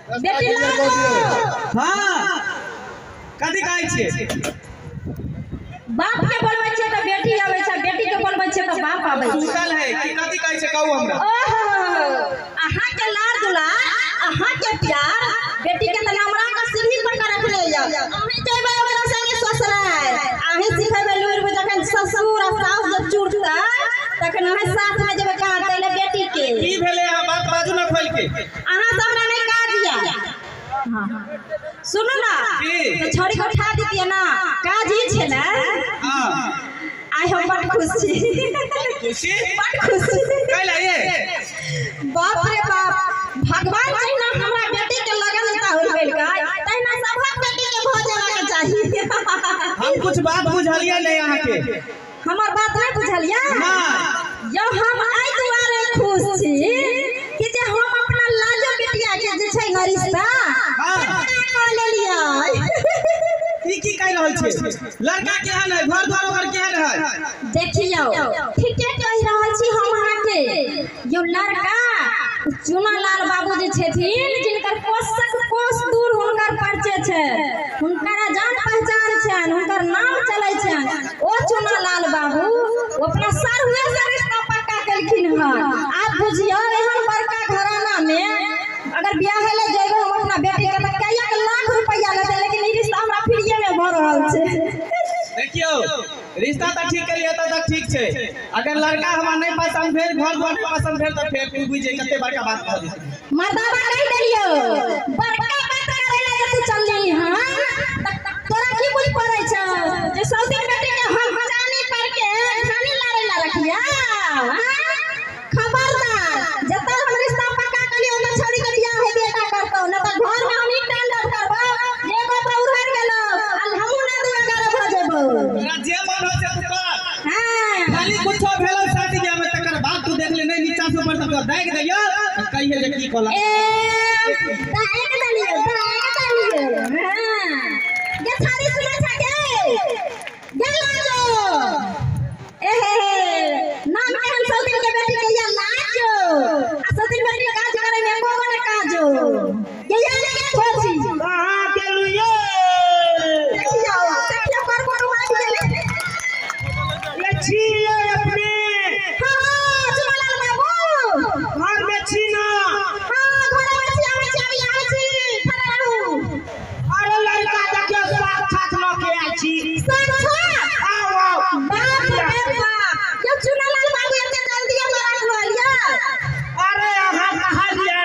बेटी लाजो। हां, कथी कहै छियै? बाप के बोलबै छियै तऽ बेटी आबै छै, बेटी के बोलबै छियै तऽ बाप आबै छै। सुतल है कि कथी कहै छै कहू हमरा। ओहो, अहाँ के लाड़ दुलार, अहाँ के प्यार बेटी के तऽ नमरा के सीढ़ी पर के रखले या। अहीं जेबै ओकरा संगे ससुराल, अहीं सिखेबै लुरि बुझि, जखन ससुर आ साउस जब जुड़तै तखन अहीं साथ में जेबै काटै ले बेटी के। की भेलै? अहाँ बात बाजू ना खोल के। अहाँ सब हमरा नहीं काज या। हाँ सुनू ना, तो छड़ी के उठा दीतियै ना, काज ई छै ना। हां, आइ हम बड़ खुश छी। खुशी? बड़ खुश। कैला ये? बाप रे बाप, भगवान जहिना हमरा बेटी के लगन एता हो गेलकै तहिना सबहक बेटी के भऽ जेबाक चाही। हम कुछ बात बुझलियै नहीं अहाँ के। हमर बात नहीं बुझलियै? ना। यौ हम एहि दुआरे खुश छी कि जे हम अपना लाजो बेटिया के जे छै ने रिश्ता पक्का कऽ लेलियै। ई की कहि रहल छी? लड़का केहन है, घर द्वार ओकर केहन है? देखियौ, ठीके कहि रहल छी हम अहाँके। यौ लड़का चुनालाल बाबू जे छथिन, जिनकर कोसक कोस दूर हुनकर परिचय छै, हुनकर जान पहचान छनि, हुनकर नाम चलै छनि, ओ चुनालाल बाबू ओ अपना सरुए से रिश्ता पक्का केलखिन हन। आब बुझियौ, एहन बड़का घराना में अगर बियाह ले जेबै हम अपना बेटी के तऽ कएक लाख रुपैआ लेतै, लेकिन ई रिश्ता हमरा फ्रीए में भऽ रहल छै। देखियौ, रिश्ता तऽ ठीक केलियै तऽ ठीक छै, अगर लड़का हमरा नहीं पसंद भेल, घर द्वार नहीं पसंद भेल तऽ फेर तू बुझि कते बड़का बात भऽ जेतै। मर्दाबा कहि देलियौ, बड़का बात करै लए जे तू चलली हँ तोरा की बुझि पड़ै छौ जे सौतीन बेटी के हम चानी पर के घानी लारै लए रखिया? खबरदार, जतऽ हम रिश्ता पक्का केलियौ ओतऽ छौड़ी के बियाह हेबे टा करतौ, नहि तऽ घर में हम ई तांडव करबौ जे एगो पर उड़हरि गेलौ आ हमहूँ ना दू एगारह भऽ जेबौ। तोरा जे मन होइ छै तू कर। हाँ, खाली कुछो भेलौ शादी ब्याह में तकर बाद तू देख ले, नहीं नीचा से ऊपर तक दागि दैयौ तऽ कहिए जे की कहलक। ए दागि देलियौ, दागि देलियौ। हाँ गे छौड़ी सुनै छ गे? गे लाजो, ए हे हे, नाम केहन सौतीन के बेटी के या लाजो, आ सौतीन बेटी काज करे में एको गो ने काजो। गे या गे भौजी कहाँ गेलु ये? देखियौ देखियौ, पर पर आबि गेलै। ये छी ये अपने? हाँ हाँ, चुनालाल बाबू घर में छी ना? हाँ, घरे में छी, आबै छी, अभी आबै छी, खड़ा रहू। अरे लड़का देखियौ साक्षात लऽ के आयल छी। साक्षात? आओ आओ। बाप रे बाप, यौ चुनालाल बाबू एते जल्दी हमरा लिअ? अरे अहाँ कहलियै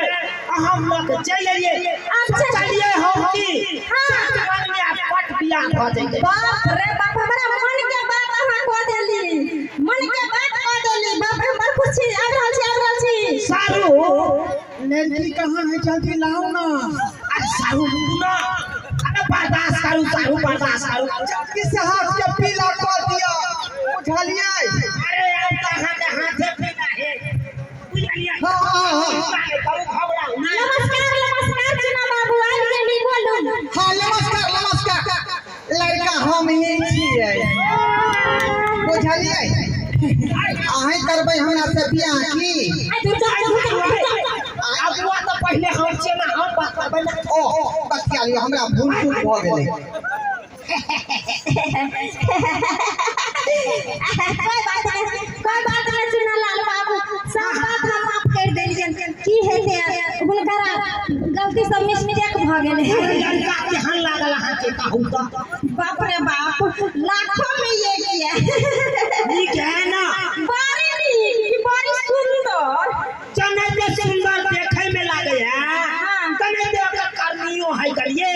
हम लऽ के चलि एलियै। अच्छा। सोचलियै हम की हाँ। मन में आब पट बियाह भऽ जेतै। बाप रे बाप, हमरा मन के बात अहाँ कह देली, मन के बात कह देली। बाप रे, बड़ खुश छी। आबि रहल छी, आबि रहल छी। सारू, लड़की कहाँ है? जल्दी लाओ ना। अरे सारू रुकू ना, अरे बर्दाश्त करू सारू, बर्दाश्त करू। जल्दी से हाथ के पीला कर दिया, बुझलियै? अरे अब तऽ अहाँके हाथे पीला है, बुझलियै? हाँ हाँ हाँ। चिंता नहि करू, घबराउ नहि। नमस्कार नमस्कार चुना बाबू, आबि गेली, बोलू। हाँ नमस्कार नमस्कार। लड़का हम ही छियै, बुझलियै? अहीं करबै हमरा से बियाह की? अगुआ तऽ पहिले हम छियै ना, हम बात करबै ना। ओ बतिया लियौ, हमरा भूल चूक भऽ गेलै। कोई बात नहीं, कोई बात नहीं चुनालाल बाबू, सब बात हम माफ कर देलियन। की हेतै, हुनकर गलती सब मिस्टेक भऽ गेलै। अरे लड़का केहन लागल अहाँके कहू तऽ? बाप रे बाप, लाखों में एक ये। नीक है ना? बड़ी नीक, बड़ी सुंदर। चने ते सुंदर देखै में लागै है, तने ते ओकर करनियो है गलिए।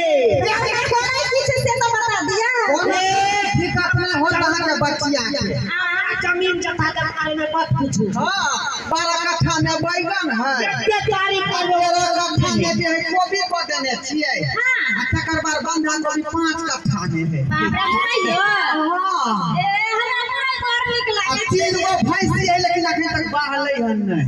करै की छै से तऽ बता दिया। कोनो दिक्कत नहि होत अहाँके बचिया के। अहाँ जमीन जथा के बारे में मत पूछू। हाँ, 12 कट्ठा में बैगन है, जते तारीफ करबो 13 कट्ठा में जे है कोबी कऽ देने छियै, हाँ। आ तकर बाद बंधा कोबी 5 कट्ठा में है। बाप रे, मुरैयो। हाँ। ए हमरा मुरई बड़ नीक आ लागै छै। 3 गो भैंसी है, लेकिन अखन तक बाहलै हन नहि।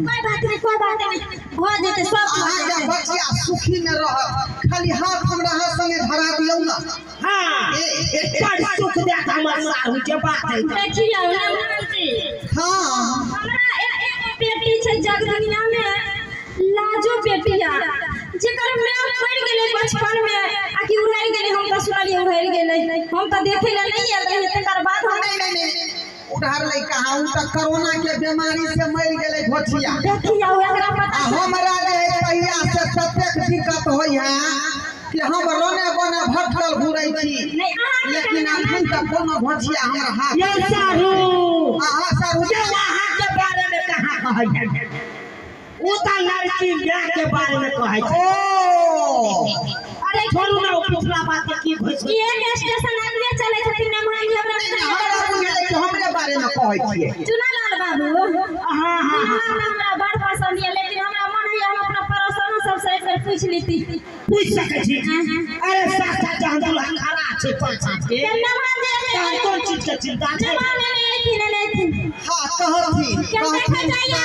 कोई बात नहीं, कोई बात नहीं, भऽ जेतै सब भऽ अहाँके जेतै। बचिया सुखी में रहत, खाली हाथ हमरा हाथ संगे धरा दियौ ना। हाँ, बड़ सुख देत हमर साहू के बात है। देखियौ नंदन जी, हाँ, हमरा एक बेटी छै जग दुनिया में, बचपन में आ कि उड़ाई गेलै। हम तऽ सुनलियै उड़ाई गेलै, हम तऽ देखे ला नहीं आयल रहियै। तकर बाद हम नहीं नहीं नहीं उधार लई कहाँ, उ तऽ कोरोना के बीमारी से मर गेलै घोचिया। देखियौ एकरा पता आ हमरा जे है तहिया से ततेक दिक्कत होइ है कि हम रोने बने भटकल घुरै छी, नहीं अहाँ लेकिन अखन तक कोनो घोचिया हमरा हाथ। यौ सारू अहाँ सारू यौ अहाँ के बारे में कहाँ कहै है, उ तऽ लड़की ब्याह के बारे में कहै छै। ओ अरे छोड़ू ना, उ पिछला बात के की घुस एक स्टेशन आगे चलै छथिन नमहान जी हमरा नहीं, हमरा बुझेलै कि हमरे बारे में कहै छियै। चुनालाल बाबू हाँ हाँ हाँ हमरा बड़ पसंद है, लेकिन हमरा मन है हम अपना पड़ोसनो सबसे एक बेर पूछ लेती। पूछ सकै छी। अरे साक्षात जहन दूल्हा खड़ा छै पाछाँ के, नमहान जी तहन कोन चीज के चिंता छै? नमहान नहीं अयथिन, नहीं अयथिन। हाँ कहथिन क्या देखा कहथिन जाइए?